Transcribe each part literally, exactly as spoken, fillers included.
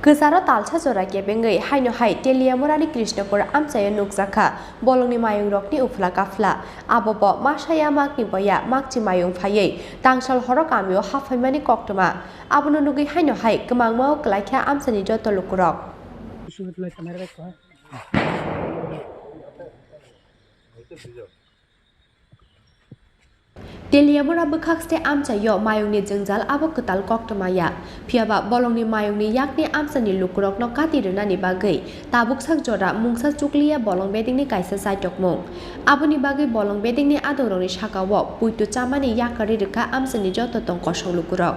Kwcharo talsa jora kebengwi haino hai Teliamurani Krishnapur amchaio nukjakha bolongni mayungrokni uphla kaphla. Abobo masaya makni boya makchi mayung phaiwi tangsal horo kamio haphaimani koktwma. Abono nugwi haino hai kwmangmao kwlaikha amchaini joto lukurok. Teliamura bwkhakste amchaio mayungni jwngjal abo kwtal koktwma ya. Phiyaba bolongni mayungni yakni amchaini lukurokno kati rwnani bagwi tabuksak jora mungsa chukliya bolong bedengni kaisa chaitokmung. Aboni bagwi bolong bedengni adongrokni sakao puitu chamani yakarwi rwkha amchaini joto tong kosong lukurok.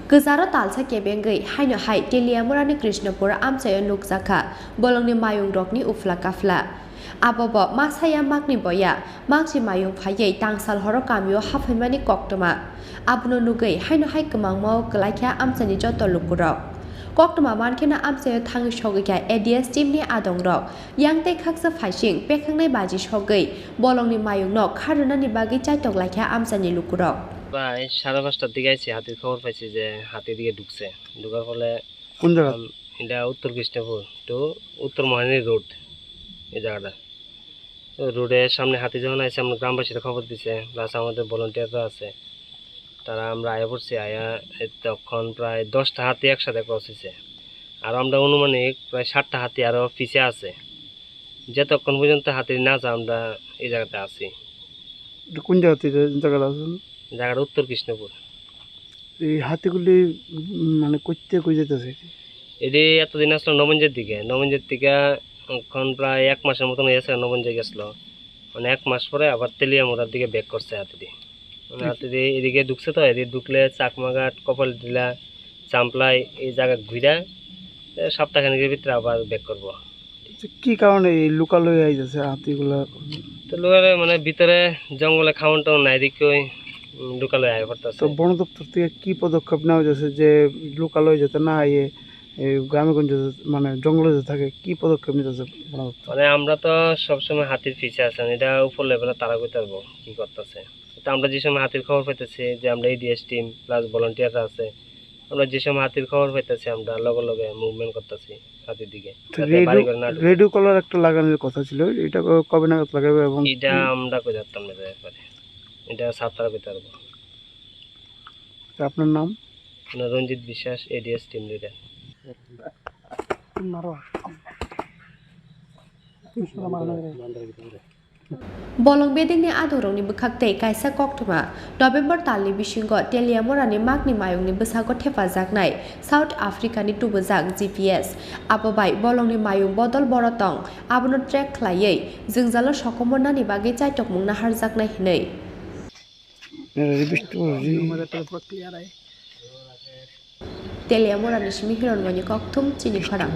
Kwcharo talsa kebengwi haino hai Teliamurani Krishnapur amchaio nukjakha bolongni mayungrokni uphla kaphla. Abobo masaya makni boya makchi mayung phaiwi tangsal horo kamio haphaimani koktwma. Abono nugwi haino hai kwmangmao kwlaikha amchaini joto lukurok. Koktwma mankheno amchaio thangwi sogwikha A D S teamni adongrok. Yang tei khaksa phaising pekhangnai baji sogwi bolongni mayungno kha rwnani bagwi chaitok laikha amchaini lukurok. Prai sare pasta dige aise hati khobor paise je hati dige dukse. Dugar phole কোন জায়গা? Am, এটা উত্তর কৃষ্ণপুর to উত্তর মহারানী রোড, এই জায়গাটা। তো রোডের সামনে হাতি যখন আইছে, আমরা গ্রামবাসীরা খবর দিছে, প্লাস আমাদের ভলান্টিয়াররা আছে, তারা আমরা আয়া পড়ছি। আয়া এতক্ষণ প্রায় দশটা হাতি একসাথে ক্রস হয়েছে। আর আমরা অনুমানিক প্রায় সাতটা হাতি আরও পিছে আছে। যতক্ষণ পর্যন্ত হাতি না যায়, আমরা এই জায়গাতে আছি। এটা কোন জায়গাতে, এই জায়গাটা আছেন? জায়গাটা উত্তর কৃষ্ণপুর। এই হাতিগুলি, উম, মানে, করতে কই যেতেছে? এটি এতদিন আসলো নবঞ্জের দিকে, নবঞ্জের দিকে এখন প্রায় এক মাসের মতন হয়ে গেছে নবঞ্জে গেছিল। মানে, এক মাস পরে আবার তেলিয়ামুড়ার দিকে ব্যাক করছে হাতিটি। মানে, হাতিটি এদিকে ঢুকছে তো, এদিকে ঢুকলে চাকমাঘাট, কপালডিলা, চাম্পলাই এই জায়গা ঘুরে, এ, সপ্তাহখানেকের ভিতরে আবার ব্যাক করবো। আচ্ছা, কি কারণে এই লোকালয়ে আইতেছে হাতিগুলা? তো লোকালয়ে মানে ভিতরে জঙ্গলে খাওয়ান টাওয়ান নাই দেখে ওই, উম, লোকালয়ে আয় পড়তেছে। তো বন দপ্তর থেকে কি পদক্ষেপ নেওয়া হয়েছে যে লোকালয়ে যাতে না আইয়ে, এই গ্রামে গঞ্জে যাতে, মানে জঙ্গলে যাতে থাকে, কি পদক্ষেপ নিতেছে বন দপ্তর? মানে আমরা তো সবসময় হাতির পিছে আছেন, এটা উপর লেভেলে তারা কইতে পারবো কি করতেছে। তো আমরা যে সময় হাতির খবর পাইতেছি যে আমরা এডিএস টিম প্লাস ভলান্টিয়াররা আছে, আমরা যে সময় হাতির খবর পাইতেছি আমরা লগে লগে মুভমেন্ট করতেছি হাতির দিকে, তো যাতে রেডিও, বাড়ি ঘর না ঢুকে। রেডিও কলার একটা লাগানোর কথা ছিল, এটা ক-, কবে নাগাদ লাগাবে এবং এটা কি? আমরা কই জানতাম না ব্যাপারে, এটা সাতটার ভিতরে। তো আপনার নাম? আপনার রঞ্জিত বিশ্বাস, এডিএস টিম লিডার। মারো। Bolong bedengni adongrokni bwkhak tei kaisa koktwma. November talni bisingo Teliamurani makni mayungni bwsago thepajaknai South Africani tubujak G P S. Abo bai bolongni mayung bodol boro tong, abono track khlaiwi jwngjalo sokomornani bagwi chaitokmung naharjaknai hwnwi. Teliamurani simi Hironmoni Kokthum chini khorang.